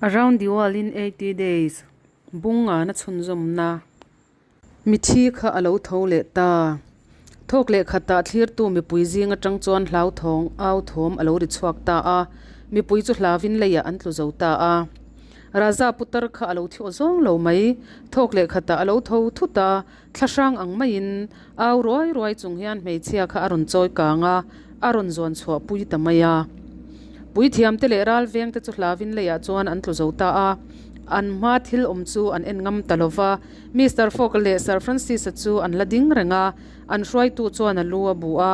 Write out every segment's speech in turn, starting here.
Around the World in 80 Days, Bungana chhunzawmna. Mithi kha a lo tho leh ta. Thawk leh khatah thlirtu mipui zing atang chuan hlauthawng au thawm a lo ri chhuak ta a, mipui chu hlavin leiah an tlu zo ta a. Raja putar kha a lo thi aw zawng lo mai. Thawk leh khatah a lo tho thut a, thlahrang ang maiin au ruai ruai chung hian hmeichhia kha a rawn chawi kang a, a rawn zawn chhuah pui ta mai a. Puithiamte leh ralvengte chu hlavin leiah chuan an tlu zo ta a, an hma thil awm chu an en ngam ta lo va. Mister Fogg leh Sir Francis-a chu an la ding reng a, an hruaitu chuan a lu a bu a.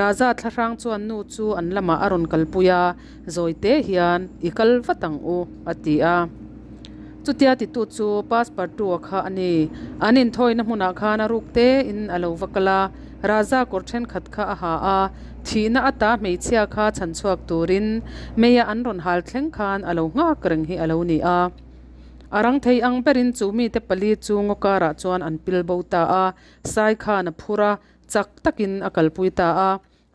Raja thlahrang chuan nu chu an lamah a rawn kalpui a, zawi te hian, I kal vat ang u, a ti a. Chutia titu chu Passepartout-a kha a ni. An inthawina hmunah khan a ruk tein a lo va kal a, Raja kawr thenkhat kha a ha a, thihna ata hmeichhia kha chhan chhuak turin meia an rawn hal thleng khan a lo nghak reng hi a lo ni a. A rang thei ang berin chu mite pali chu ngaw karah chuan an pil bo ta a, Sai khan a phur a, chak takin a kalpui ta a.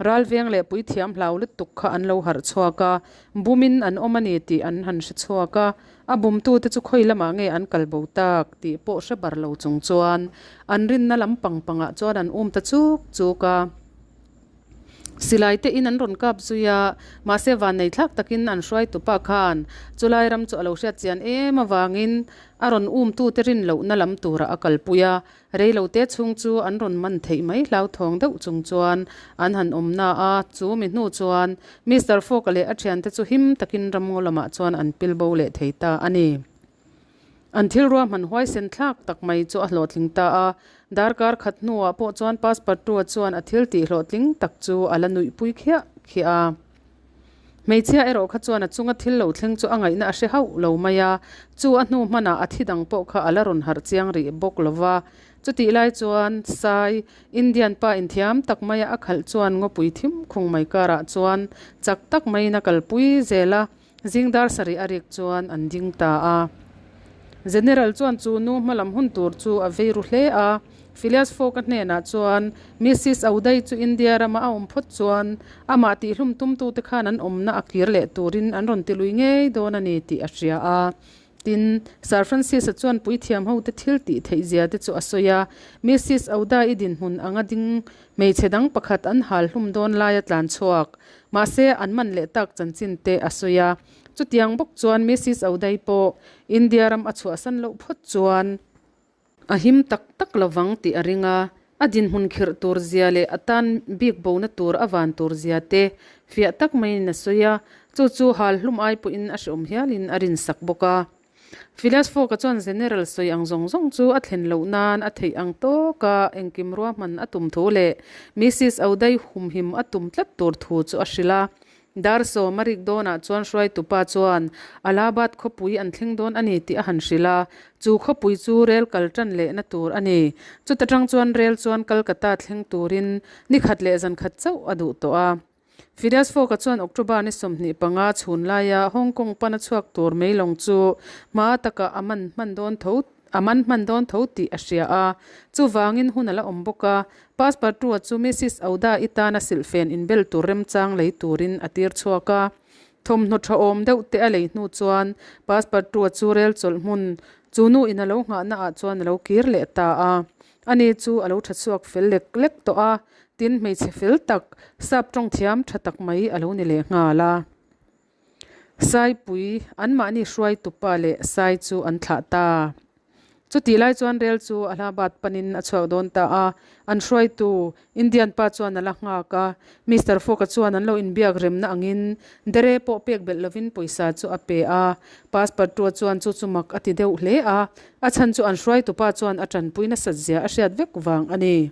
Ralveng leh puithiam hlau lutuk kha an lo harh chhuak a, bumin an awm a ni tih an han hre chhuak a, a bumtute chu khawi lamah nge an kal bo tak tih pawh hre bar lo chung chuan an rinna lam pang pangah chuan an um ta chuk chuk a. Silai te in an rawn kap zui a, mahse vannei thlak takin an hruaitupa khan chulai ram chu a lo hriat chian em avangin a rawn umtu te rin lohna lam turah a kalpui a, reilo te chhung chu an rawn man theih mai hlauthawng deuh chung chuan an han awm na a, chu mi hnu chuan Mister Fogg-a leh a thiante chu him takin ramngaw lamah chuan an pil bo leh thei ta a ni. An thil ruahman huaisen thlak tak mai chu a hlawhtling ta a, darkar khat hnuah pawh chuan Passepartout-a chuan a thil tih hlawhtling tak chu a la nuihpui khiah khiah a. Hmeichhia erawh kha chuan a chunga thil lo thleng chu a ngaihna a hre hauh lo mai a, chu a hnu hmanah a thi dang pawh kha a la rawn harh chiang rih bawk lo va. Chutih lai chuan Sai, Indian pa inthiam tak maia a khalh chuan ngawpui thim khung mai karah chuan chak tak maiin a kalpui zel a. Zing dar sarih a rik chuan an ding ta a. General chuan chu nu hmalam hun tur chu a vei ru hle a. Phileas Fogg-a hnenah chuan Missus Auday chu India rama a awm phawt chuan amah tihhlum tumtute khan an awmna a kir leh turin an rawn tilui ngei dawn a ni tih a hria a. Tin, Sir Francis-a chuan puithiam hote thil tih theih zia te chu a sawi a. Missus Auday-i dinhmun anga ding hmeichhe dang pakhat an hal hlum dawn laia tlan chhuak. Mahse, an man leh tak chanchin te a sawi a. Chutiang bawk chuan Missus Auday pawh India ram a chhuahsan loh phawt chuan a him tak tak lovang tih a ring a. A dinhmun khirh tur zia leh a tan bik bona tur a van tur zia te fiah tak maiin a sawi a. Chu chu hal hlum ai pawhin a hreawm hialin a rinsak bawk a. Phileas Fogg-a chuan General sawi ang zawng zawng chu a thlen loh nan a theih ang tawka engkim ruahman a tum thu leh Missus Auday humhim a tum tlat tur thu chu a hrilh a. Dar sawm a rik dawnah chuan hruaitupa chuan Allahabad khawpui an thleng dawn a ni tih a han hrilh a, chu khawpui chu rel kal tan lehna tur a ni. Chuta tang chuan rel chuan Calcutta thleng turin ni khat leh zan khat chauh a duh tawh a. Phileas Fogg-a chuan October ni 25 chhun laia Hong Kong pana chhuak tur meilawng chu hma takah a man hman dawn tho a man hman dawn tho tih a hria a. Chuvangin hun a la awm bawk a, Passepartout-a chu Missus Auda-i tana silhfen inbel tur remchang lei turin a tir chhuak a. Thawmhnaw tha awm deuh te a lei hnu chuan Passepartout-a chu rel chawlh hmun chu nu in a lo nghahna ah chuan a lo kir leh ta a. Ani chu a lo tha chhuak fel lek lek tawh a, tin hmeichhe fel tak, sap tawng thiam tha tak mai a lo ni leh nghal a. Saipui, anmahni hruaitupa leh Sai chu an thlah ta. Chutih lai chuan rel chu Allahabad panin a chhuak dawn ta a, an hruaitu Indian pa chuan a la nghak a, Mister Fogg-a chuan an lo inbiak remna angin dere pawh pek belh lovin pawisa chu a pe a. Passepartout-a chuan chu chu mak a ti deuh hle a, a chhan chu an hruaitupa chuan a tanpui nasat zia a hriat vek vang a ni.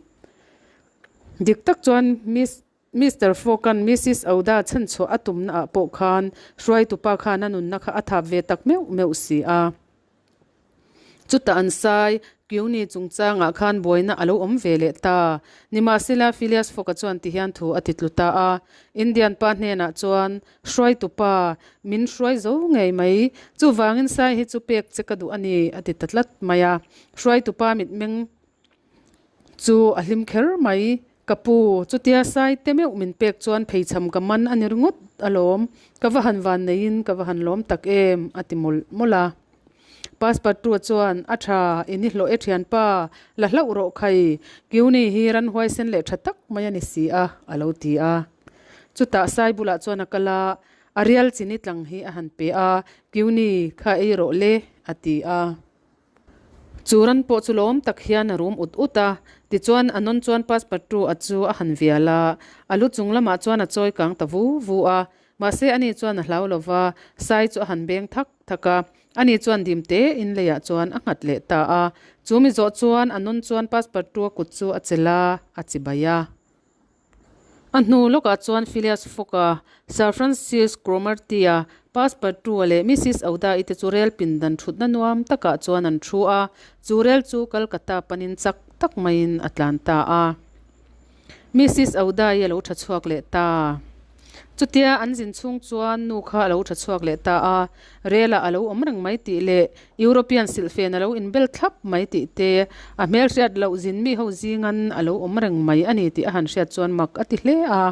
Dik tak chuan Miss Mister Fogg-a'n Missus Auda chhanchhuah a tumna ah pawh khan hruaitupa khan a nunna kha a thap ve tak meuh meuh si a. Chutah an sai, Kiuni chungchangah khan buaina a lo awm ve leh ta. Nimahsela Phileas Fogg-a chuan ti hian thu a ti tlu ta a. Indian pa hnenah chuan, Hruaitupa, min hruai zo ngei mai. Chuvangin sai hi chu pek che ka duh a ni, a ti ta tlat mai a. Hruaitupa mitmeng chu a hlim kher mai. Ka pu, chutia sai te meuh min pek chuan pheichham ka man a ni ringawt alawm, ka va han van neiin ka va han lawm tak em, a ti mawlh mawlh a. Paspartu-a chuan, A tha, i ni hlawh e thianpa, la hlauh rawh khai, Kiuni hi ran huaisen leh tha tak mai a ni si a, a lo ti a. Chutah sai bulah chuan a kal a, a rial chini tlang hi a han pe a, Kiuni, kha ei rawh le, a ti a. Chu ran pawh chu lawm tak hian a rum ut ut a, tichuan a nawn chuan Paspartu a chu a han vial a, a lu chung lamah chuan a chawi kang ta vu vu a, mahse ani chuan a hlau lo va, sai chu a han beng thak thak a, ani chuan dim te in leiah chuan a nghat leh ta a, chu mi zawh chuan a nawn chuan Paspartu a kut chu a chelh a, a chibai a. A hnu lawkah chuan Phileas Fogg-a, Sir Francis Cromarty-a, Passepartout-a leh Mrs Auda-i te chu rel pindan thutna nuam takah chuan an thu a, chu rel chu Calcutta panin chak tak maiin a tlan ta a. Mrs Auda-i a lo tha chhuak leh ta. Chutia an zin chhung chuan nu kha a lo tha chhuak leh ta a, Relah a lo awm reng mai tih leh European silhfen a lo inbel thlap mai tih te, a hmelhriat loh zin mi ho zingan a lo awm reng mai a ni tih a han hriat chuan mak a ti hle a.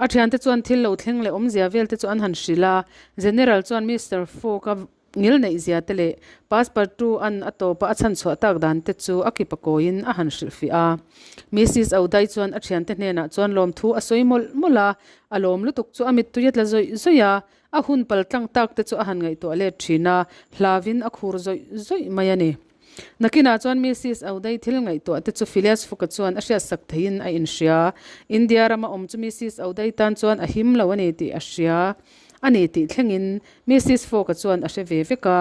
A thiante chuan thil lo thleng leh awmzia vel te chu an han hrilh a, General chuan Mister Fogg-a ngil neih zia te leh Passepartout an a tawpa a chhan chhuah tak dan te chu a kipa kawiin a han hrilhfiah a. Missis O'Day chuan a thiante hnenah chuan lawmthu a sawi mawlh mawlh a, a lawm lutuk chu a mittui a tla zawih zawih a, A hun pal tlang tak te chu a han ngaihtuah let thin a, hlavin a khur zawih zawih mai a ni. Nakinah chuan Missis O'Day thil ngaihtuah te chu Phileas Fogg-a chuan a hriatsak theiin a inhria. India rama awm chu Missis O'Day tan chuan a him lo a ni tih a hria a ni tih thlengin Missis Fogg-a chuan a hre ve vek a.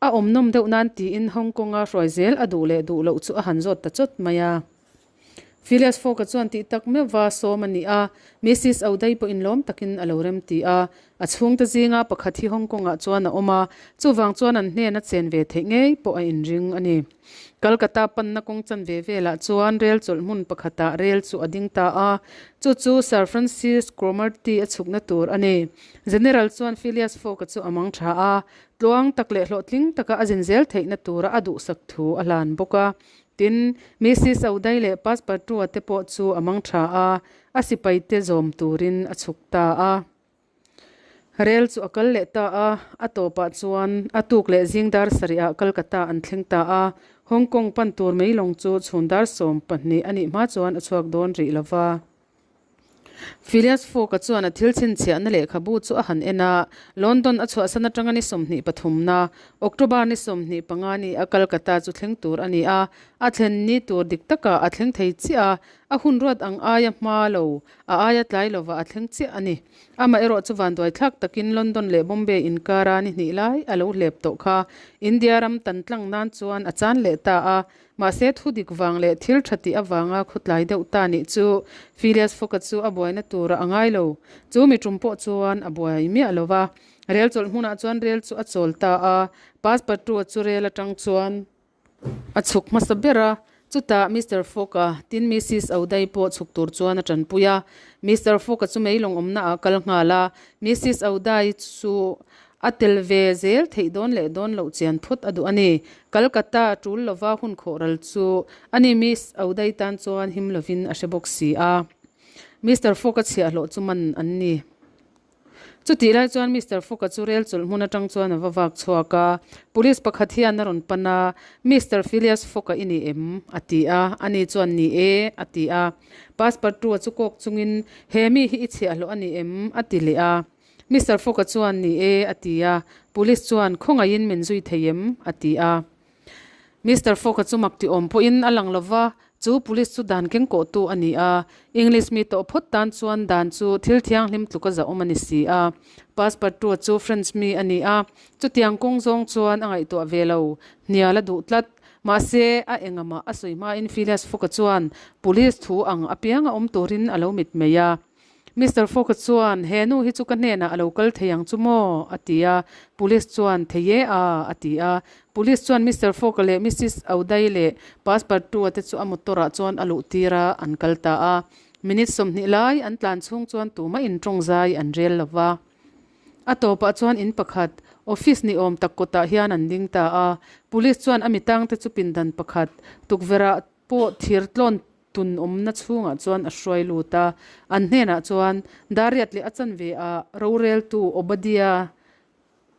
A awm nawm deuh nan tiin Hong Kong-a hruai zel a duh leh duh loh chu a han zawt ta chawt mai a. Phileas Fogg-a chuan tih tak meuhva sawm a ni a, Missis O'Day pawhin lawm takin a lo rem ti a. A chhungte zinga pakhat hi Hong Kong-ah chuan a awm a, chuvang chuan an hnena chen ve theih ngei pawh a inring a ni. Calcutta panna kawng chanve velah chuan rel chawlh hmun pakhatah rel chu a ding ta a, chu chu Sir Francis Cromarty a chhukna tur a ni. General chuan Phileas Fogg-a chu a mang tha a, tluang tak leh hlawhtling taka a zin zel theihna tura a duhsak thu a hlan bawk a. Tin, Missis O'Day leh Passepartout-a te pawh chu a mang tha a, a sipaite zawm turin a chhuk ta a. Rel chu a kal leh ta a, a tawpah chuan a tuk leh zing dar sarihah Calcutta an thleng ta a. Hong Kong pan tur mei lawng chu chhun dar 12 a nih hma chuan a chhuak dawn rih lo va. Phileas Fogg-a chuan a thil chhinchhiahna lehkhabu chu a han en a, London a chhuahsan atanga ni 20 pathumna, October ni 25 ni a Calcutta chu thleng tur a ni a, a thlen ni tur dik takah a thleng thei chiah a, a hun ruat ang aia hma lo, a aia tlai lovah a thleng chiah a ni. Amaherawh chu vanduaithlak takin London leh Bombay inkara ni hnih lai a lo hlep tawh kha India ram tan tlang nan chuan a chan leh ta a, Mahse, thu dik vang leh thil tha tih avanga khutlai deuh ta nih chu Phileas Fogg-a chu a buaina turah a ngai lo. Chu mi tum pawh chuan a buai miah lo va. Rel chawlh hmunah chuan rel chu a chawl ta a, Passepartout-a chu rel atang chuan a chhuk hmasa ber a. Chutah Mister Fogg-a, tin Missis O'Day pawh chhuk tur chuan a tanpui a. Mister Fogg-a chu meilawng awmna ah a kal nghal a, Missis O'Day chu A tel ve zel theih dawn leh dawn loh chian phawt a duh a ni. Calcutta a tul lova hun khawh ral chu a ni Miss O'Day tan chuan him lovin a hre bawk si a. Mister Fogg-a chhiahhlawh chu man an ni. Chutih lai chuan Mister Fogg-a chu rel chawlh hmun atang chuan a va vak chhuak a. Police pakhat hian a rawn pan a, Mister Phileas Fogg-a i ni em? a ti a. Ani chuan ni e, a ti a. Passepartout-a chu kawk chungin, He mi hi i chhiahhlawh a ni em? a ti leh a. Mister Fogg-a chuan, Ni e, a ti a. Police chuan, Khawngaihin min zui thei em? a ti a. Mister Fogg-a chu mak ti awm pawhin a lang lo va, chu police chu dan keng kawhtu a ni a. English mi tawh phawt tan chuan dan chu thil thianghlim tluka zahawm a ni si a. Passepartout-a chu French mi a ni a, chutiang kawng zawng chuan a ngaihtuah ve lo, hnial a duh tlat. Mahse, a engamah a sawi hmain Phileas Fogg-a chuan police thu ang apianga awm turin a lo mitmei a. Mister Fogg-a chuan, He nu hi chu ka hnenah a lo kal thei ang chu maw? a ti a. Police chuan, Thei e a, a ti a. Police chuan Mister Fogg-a leh Missis O'Day leh Passepartout-a te chu a motor-ah chuan a luh tir a, an kal ta a. Minute 20 lai an tlan chhung chuan tumah in tawng zai an rel lo va. A tawpah chuan in pakhat, office ni awm tak kawtah hian an ding ta a. Police chuan a mitangte chu pindan pakhat, tukverhah pawh thir tlawn. tun awmna chhungah chuan a hruai lut a. An hnenah chuan, Dariat leh a chanve ah roreltu Obadia,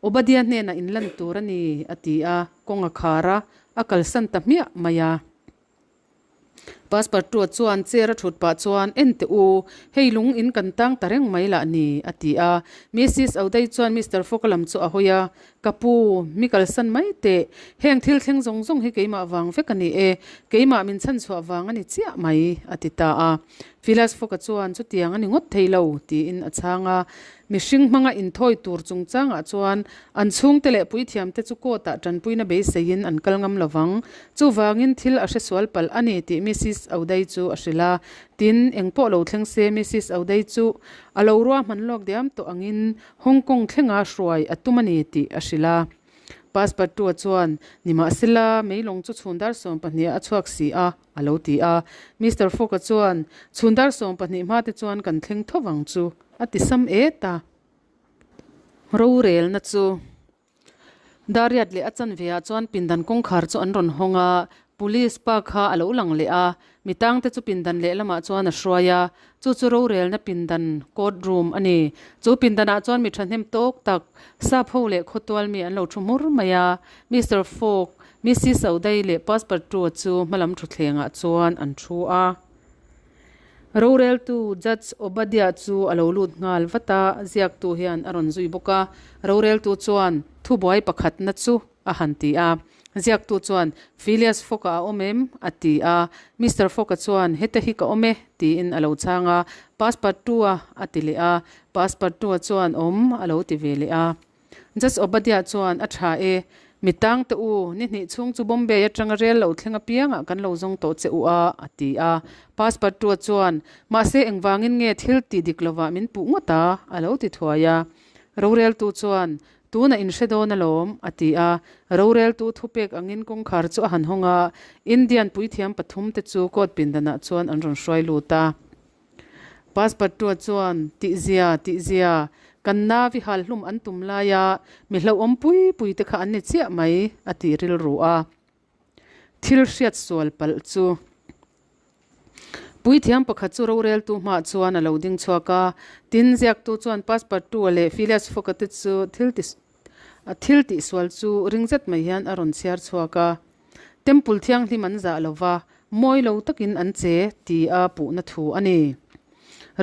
Obadia hnenah inlan tur a ni, a ti a, kawng a khar a, a kalsan ta hmiah mai a. Paspartua chuan chair a thut pah chuan, En teh u, hei lung in kan tang ta reng mai lah ni, a ti a. Misis O'Day chuan Mister Fogg-a lam chu a hawi a, Ka pu, mi kalsan mai teh, heng thil thleng zawng zawng hi keimah vang vek a ni e, keimah min chhanchhuah vang a ni chiah mai, a ti ta a. Phileas Fogg-a chuan, Chutiang a ni ngawt thei lo, tiin a chhang a. Mihring hmanga inthawi tur chungchangah chuan an chhungte leh puithiamte chu court-ah tanpuina beiseiin an kal ngam lovang. Chuvangin thil a hresual palh a ni tih Misis O'Day chu a hrilh a. Tin, engpawh lo thleng se Misis O'Day chu a lo ruahman lawk diam tawh angin Hong Kong thlenga hruai a tum a ni tih a hrilh a. Passepartout-a chuan, Nimahsela, meilawng chu chhun dar 12 a chhuak si a, a lo ti a. Mister Fogg-a chuan, Chhun dar 12 hma te chuan kan thleng tho vang chu, a ti sam et a. Rorelna chu Dariat leh a chanve ah chuan pindan kawngkhar chu an rawn hawng a, Police pa kha a lo lang leh a, mi tangte chu pindan lehlamah chuan a hruai a, chu chu rorelna pindan, court room, a ni. Chu pindanah chuan mi thahnem tawk tak, sap ho leh khawtual mi an lo thu hmur mai a, Mister Fogg, Missis O'Day leh Passepartout chu hmalam thutthlengah chuan an thu a. Roreltu Judge Obadiah chu a lo lut nghal vat a, ziaktu hian a rawn zui bawk a. Roreltu chuan thubuai pakhatna chu a han ti a. Ziaktu chuan, Phileas Fogg-a a awm em? a ti a. Mister Fogg-a chuan, Heta hi ka awm e, tiin a lo chhang a. Passepartout-a a ti leh a. Passepartout-a chuan, Awm, a lo ti ve leh a. Judge Obadiah chuan, A tha e, mi tang te u, ni hnih chhung chu Bombay atanga rel lo thleng apiangah kan lo zawng tawh che u a, a ti a. Passepartout chuan, Mahse engvangin nge thil tih dik lovah min puh ngawt a? a lo ti thuai a. Roreltu chuan, Tunah in hre dawn alawm, a ti a. Roreltu thupek angin kawngkhar chu a han hawng a, Indian puithiam pathumte chu court pindanah chuan an rawn hruai lut a. Passepartout chuan, Tihzia, tihzia, kan navi hal hlum an tum laia mi hlauhawm pui pui te kha an ni chiah mai, a ti rilru a. Thil hriat sual palh chu. Puithiam pakhat chu roreltu hmaah chuan a lo ding chhuak a, tin, ziaktu chuan Passepartout-a leh Phileas Fogg-a te chu thil ti thil tihsual chu ring zet mai hian a rawn chhiar chhuak a. Temple thianghlim an zah lo va, mawi lo takin an che ti a puhna thu a ni.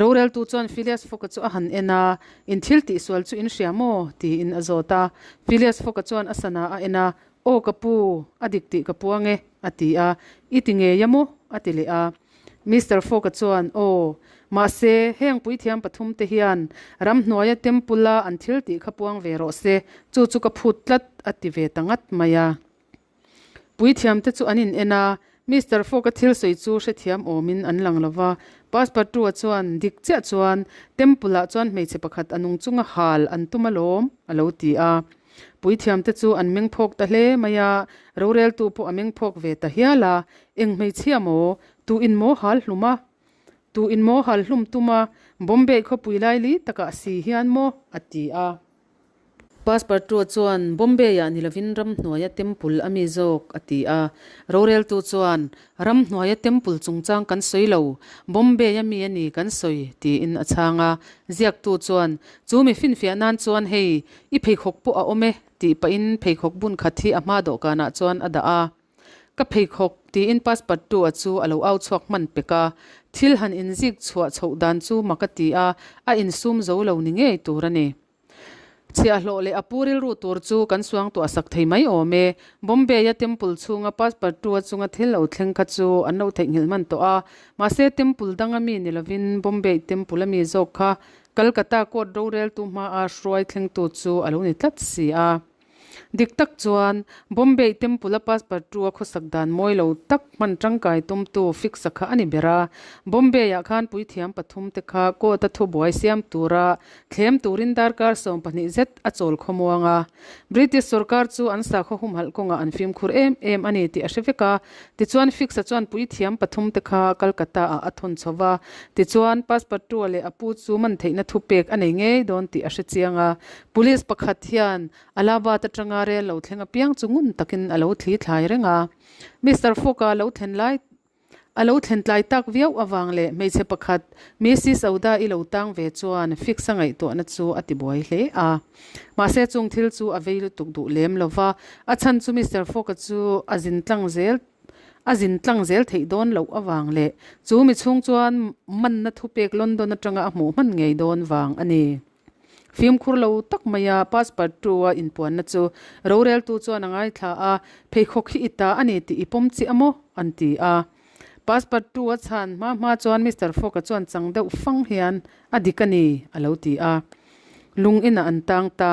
Roreltu chuan Phileas Fogg-a chu a han en a, In thil tihsual chu in hria maw? tiin a zawt a. Phileas Fogg-a chuan a sana a en a, Aw ka pu, a dik tih ka puang e, a ti a. I ti ngei a maw? a ti leh a. Mister Fogg-a chuan, Aw, mahse, heng puithiam pathumte hian ramhnuaia temple-a an thil tih kha puang ve rawh se, chu chu ka phut tlat, a ti ve ta ngat mai a. Puithiamte chu an in en a, Mister Fogg-a thil sawi chu hrethiam awmin an lang lo va. Passepartout-a chuan, Dik chiah chuan, Temple-ah chuan hmeichhe pakhat a nung chunga hal an tum alawm, a lo ti a. Puithiamte chu an meng phawk ta hle mai a, roreltu pawh a meng phawk ve ta hial a, Eng hmeichhia maw? Tu in maw hal hlum a? Tu in maw hal hlum tum a? Bombay khawpui laili takah si hian maw? a ti a. Passepartout chuan, Bombay-ah ni lovin ramhnuaia temple a mi zawk, a ti a. Roreltu chuan, Ramhnuaia temple chungchang kan sawi lo, Bombay-a mi a ni kan sawi, tiin a chhang a. Ziaktu chuan, Chu mi finfiah nan chuan hei, i pheikhawk pawh a awm e, tih pahin pheikhawk bun khat hi a hma dawhkanah chuan a dah a. Ka pheikhawk, tiin Passepartout-a chu a lo au chhuak hman pek a. Thil han inzik chhuah chhoh dan chu mak a ti a, a insum zo lo ni ngei tur a ni. Chhiahhlawh leh a pu rilru tur chu kan suangtuah sak thei mai awm e. Bombay-a temple chhunga Passepartout-a chunga thil lo thleng kha chu an lo theihnghilh hman tawh a. Mahse temple danga mi ni lovin Bombay temple-a mi zawk kha Calcutta court roreltu hmaa hruai thlengtu chu a lo ni tlat si a. Dik tak chuan, Bombay Temple-a Passepartout-a khawsak dan mawi lo tak hman tangkai tumtu Fix-a kha a ni ber a. Bombay-ah khan puithiam pathumte kha court-a thubuai siam tura thlem turin darkar 12 zet a chawl khawmuang a. British sorkar chu an sakhaw humhalh kawngah an fimkhur em em a ni tih a hre vek a. Tichuan Fix-a chuan puithiam pathumte kha Calcutta-ah a thawn chho va. Tichuan, Passepartout-a leh a pu chu man theihna thupek a nei ngei dawn tih a hre chiang a. Police pakhat hian Allahabad atanga rel lo thleng apiang chu ngun takin a lo thli thlai reng a. Mister Fogg-a lo thlen lai. A lo thlen tlai tak viau avang leh hmeichhe pakhat Missis Auda i lo tang ve chuan Fix-a ngaihtuahna chu a tibuai hle a. Mahse chung thil chu a vei lutuk duh lem lo va, a chhan chu Mister Fogg-a chu a zin tlang zel a zin tlang zel theih dawn loh avang leh chu mi chhung chuan manna thupek London atanga a hmuh hman ngei dawn vang a ni. Fimkhur lo tak maia Passepartout-a inpuanna chu roreltu chuan a ngaithla a, Pheikhawk hi i ta a ni tih i pawm chiah a maw? an ti a. Passepartout-a chhan hma hma chuan Mister Fogg-a chuan chang deuh fang hian, A dik a ni, a lo ti a. Lung inah an tang ta.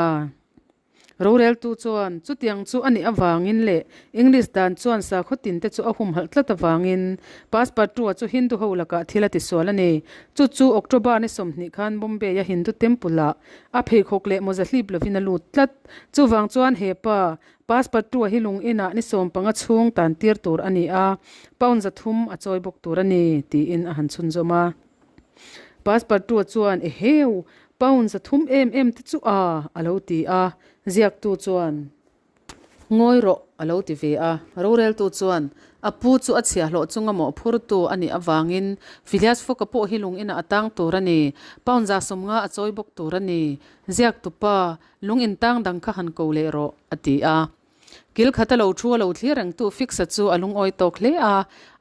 Roreltu chuan chutiang chu a nih avangin leh English dan chuan sakhaw tinte chu a humhalh tlat avangin Passepartout-a chu Hindu ho lakah thil a tisual a ni. Chu chu October ni 20 khan Bombay-a Hindu Temple-ah a pheikhawk leh mawza hlip lovin a lut tlat. Chuvang chuan he pa, Passepartout-a hi lung inah ni 15 chhung tan tir tur a ni a, pound 300 a chawi bawk tur a ni, tiin a han chhunzawm a. Passepartout-a chuan, Eheu! Pound 300 em em te chu a, a lo ti a. Ziaktu chuan, Ngawi rawh, a lo ti ve a. Roreltu chuan, A pu chu a chhiahhlawh chunga mawhphurtu a nih avangin Phileas Fogg-a pawh hi lung inah a tang tur a ni. Pound 150 a chawi bawk tur a ni. Ziaktupa, lung intang dang kha han ko leh rawh, a ti a. Kil khat a lo thu a lo thlir rengtu Fix-a chu a lungawi tawk hle a,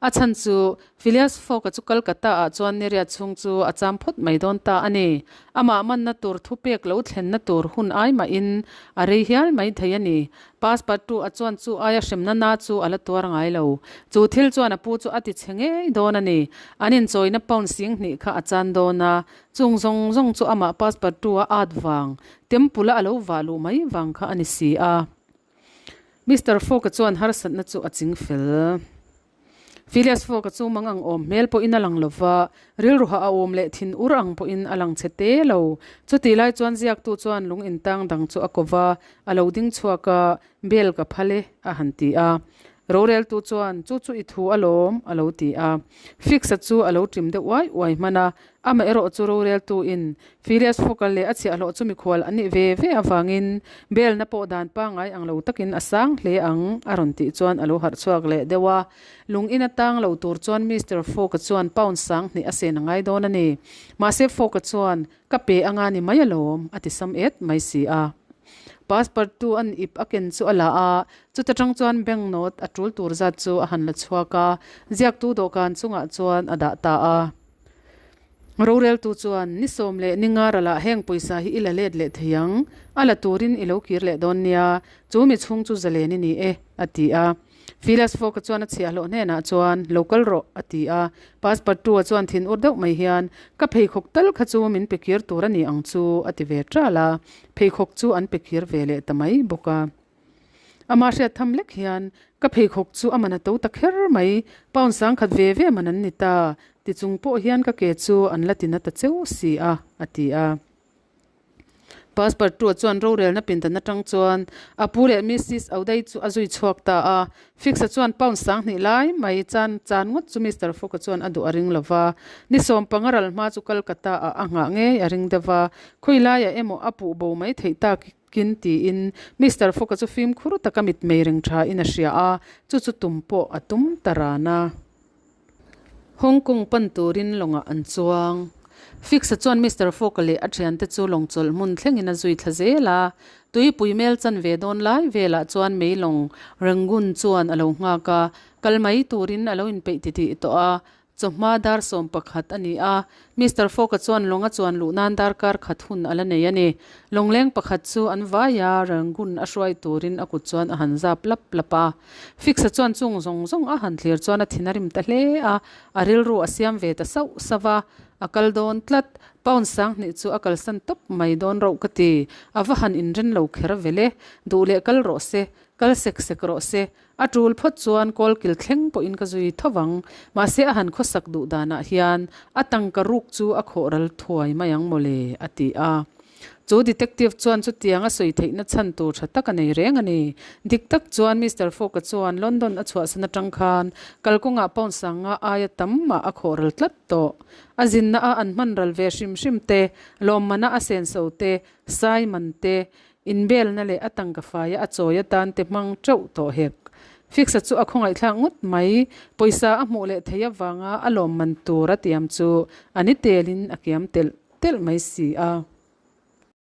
a chhan chu Phileas Fogg-a chu Calcutta ah chuan niriat chhung chu a cham phawt mai dawn ta a ni. Amah manna tur thupek lo thlenna tur hun ai mahin a rei hial mai thei a ni. Passepartout-a chuan chu aia hremna na chu a la tuar ngai lo. Chu thil chuan a pu chu a ti chhe ngei dawn a ni. An inchawina pound 2000 kha a chan dawn a, chung zawng zawng chu amah Passepartout-a at vang Temple-a a lo vah luh mai vang kha a ni si a. Mister Fogg-a chuan harsatna chu a ching fel. Phileas Fogg-a chu mang ang awm hmel pawhin a lang lo va, rilruha a awm leh thin ur ang pawhin a lang chhe te lo. Chutih lai chuan ziaktu chuan lung intang dang chu a ko va, a lo ding chhuak a, Bel ka phal e, a han ti a. Roreltu chuan, Chu chu i thu alawm, a lo ti a. Fix-a chu a lo ṭim deuh uai uai hman a, Amaherawh chu roreltuin Phileas Fogg-a leh a chhiahhlawh chu mikhual an nih ve ve avangin belna pawh dan pangngai ang lo takin a sang hle ang a rawn tih chuan a lo harh chhuak leh deuh a. Lung in a tang lo tur chuan Mister Fogg-a chuan pound 2000 a sen a ngai dawn a ni. Mahse Fogg-a chuan, Ka pe anga ni mai alawm, a ti sam et mai si a. Passepartout an ip a ken chu a la a, chuta tang chuan bank note a tul tur zat chu a han la chhuak a, ziaktu dawhkan chungah chuan a dah ta a. Roreltu chuan, Ni sawm leh ni nga ralah heng pawisa hi i la let leh thei ang, a la turin i lo kir leh dawn nia, chu mi chhung chu zalen i ni e, a ti a. Phileas Fogg-a chuan a chhiahhlawh hnenah chuan, Lo kal rawh, a ti a. Passepartout-a chuan thin ur deuh mai hian, Ka pheikhawk tal kha chu min pe kir tur a ni ang chu, a ti ve ṭal a. Pheikhawk chu an pe kir ve leh ta mai bawk a. Amah hriat tham lek hian, Ka pheikhawk chu a man a to ta kher mai, pound 1000 ve ve man an ni ta, ti chung pawh hian ka ke chu an la tina ta cheu si a, a ti a. Passepartout chuan rorelna pindan atang chuan a pu leh Missis Audai chu a zui chhuak ta a. Fix-a chuan pound 2000 lai mai chan chan ngawt chu Mister Fogg-a chuan a duh a ring lo va. Ni 15 ral hma chu Calcutta-ah a nghah ngei a ring deuh va, khawi laiah emaw a puh bo mai theih tak Kin tiin Mister Fogg-a chu fimkhur taka mitmei reng thain a hria a, chu chu tum pawh a tum ta ran a. Hong Kong pan turin lawngah an chuang. Fix-a chuan Mister Fogg-a leh a thiante chu lawng chawlh hmun thlengin a zui thla zel a. Tuipui mel chan ve dawn lai velah chuan mei lawng Rangoon chuan a lo nghak a, kal mai turin a lo inpeih titih tawh a. Chawhma dar 11 a ni a, Mister Fogg-a chuan lawng a chuan luh nan darkar khat hun a la nei a ni. Lawngleng pakhat chu an vai a, Rangoon a hruai turin a kut chuan a han zap lap lap a. Fix-a chuan chung zawng zawng a han thlir chuan a thin a rim ta hle a, a rilru a siam ve ta sauh sauh a, a kal dawn tlat. Pound 2000 chu a kalsan tawp mai dawn rauh ka ti. A va han inren lo kher vel e. Duh leh kal rawh se, kal sek sek rawh se. A tul phawt chuan kawlkil thleng pawhin ka zui tho vang. Mahse a han khawsak duh danah hian a tangka ruk chu a khawh ral thuai mai ang mawle, a ti a. Chu detective chuan chutiang a sawi theihna chhan tur tha tak a nei reng a ni. Dik tak chuan Mister Fogg-a chuan London a chhuahsan atang khan kalkawngah pound 50 aia tam mah a khawh ral tlat tawh. A zinna a an hman ral ve hrim hrim te, lawmmana a senso te, sai man te, Inbelna leh a tangka faia a chawi atan te hmang teuh tawh hek. Fix-a chu a khawngaihthlak ngawt mai. Pawisa a hmuh leh theih avanga a lawmman tur a tiam chu a ni telin a kiam telh telh mai si a.